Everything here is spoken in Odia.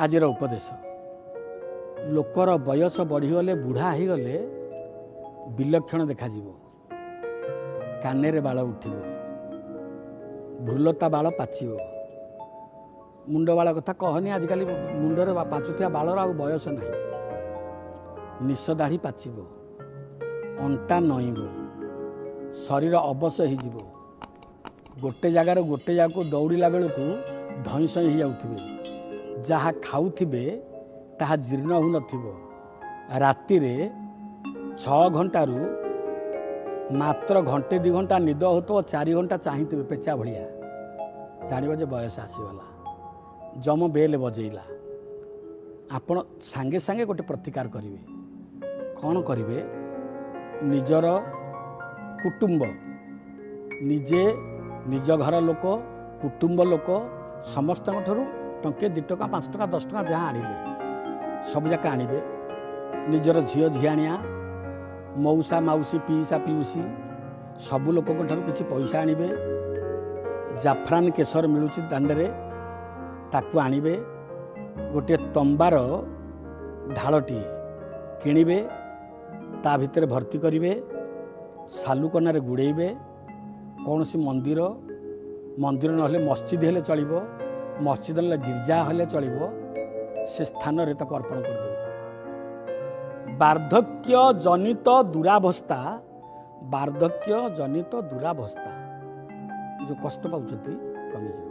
ଆଜିର ଉପଦେଶ, ଲୋକର ବୟସ ବଢ଼ିଗଲେ, ବୁଢ଼ା ହେଇଗଲେ ବିଲକ୍ଷଣ ଦେଖାଯିବ। କାନରେ ବାଳ ଉଠିବ, ଭ୍ରୁଲତା ବାଳ ପାଚିବ। ମୁଣ୍ଡ ବାଳ କଥା କହନି, ଆଜିକାଲି ମୁଣ୍ଡରେ ପାଚୁଥିବା ବାଳର ଆଉ ବୟସ ନାହିଁ। ନିଶ ଦାଢ଼ି ପାଚିବ, ଅଣ୍ଟା ନଇଁବ, ଶରୀର ଅବଶ ହେଇଯିବ। ଗୋଟେ ଜାଗାରୁ ଗୋଟେ ଜାଗାକୁ ଦୌଡ଼ିଲା ବେଳକୁ ଧଇଁ ସଇଁ ହେଇଯାଉଥିବେ। ଯାହା ଖାଉଥିବେ ତାହା ଜୀର୍ଣ୍ଣ ହେଉନଥିବ। ରାତିରେ 6 ଘଣ୍ଟାରୁ ମାତ୍ର ଘଣ୍ଟେ 2 ଘଣ୍ଟା ନିଦ ହେଉଥିବ, 4 ଘଣ୍ଟା ଚାହିଁଥିବେ ପେଚା ଭଳିଆ। ଜାଣିବ ଯେ ବୟସ ଆସିଗଲା, ଯମ ବେଲ୍ ବଜେଇଲା। ଆପଣ ସାଙ୍ଗେ ସାଙ୍ଗେ ଗୋଟେ ପ୍ରତିକାର କରିବେ। କ'ଣ କରିବେ? ନିଜର କୁଟୁମ୍ବ, ନିଜେ ନିଜ ଘର ଲୋକ, କୁଟୁମ୍ବ ଲୋକ ସମସ୍ତଙ୍କ ଠାରୁ ଟଙ୍କେ, 2 ଟଙ୍କା, 5 ଟଙ୍କା, 10 ଟଙ୍କା ଯାହା ଆଣିଲେ ସବୁଯାକ ଆଣିବେ। ନିଜର ଝିଅ ଝିଆଣିଆ, ମଉସା ମାଉସୀ, ପିଇସା ପିଉସୀ ସବୁ ଲୋକଙ୍କ ଠାରୁ କିଛି ପଇସା ଆଣିବେ। ଜାଫରାନ କେଶର ମିଳୁଛି ଦାଣ୍ଡରେ, ତାକୁ ଆଣିବେ। ଗୋଟିଏ ତମ୍ବାର ଢାଳଟିଏ କିଣିବେ, ତା ଭିତରେ ଭର୍ତ୍ତି କରିବେ, ସାଲୁକନାରେ ଗୁଡ଼େଇବେ। କୌଣସି ମନ୍ଦିର, ମନ୍ଦିର ନହେଲେ ମସଜିଦ ହେଲେ ଚଳିବ, ମସଜିଦ ନହେଲେ ଗିର୍ଜା ହେଲେ ଚଳିବ, ସେ ସ୍ଥାନରେ ତାକୁ ଅର୍ପଣ କରିଦେବେ। ବାର୍ଦ୍ଧକ୍ୟ ଜନିତ ଦୁରାବସ୍ଥା, ବାର୍ଦ୍ଧକ୍ୟ ଜନିତ ଦୁରାବସ୍ଥା ଯେଉଁ କଷ୍ଟ ପାଉଛନ୍ତି କମିଯିବ।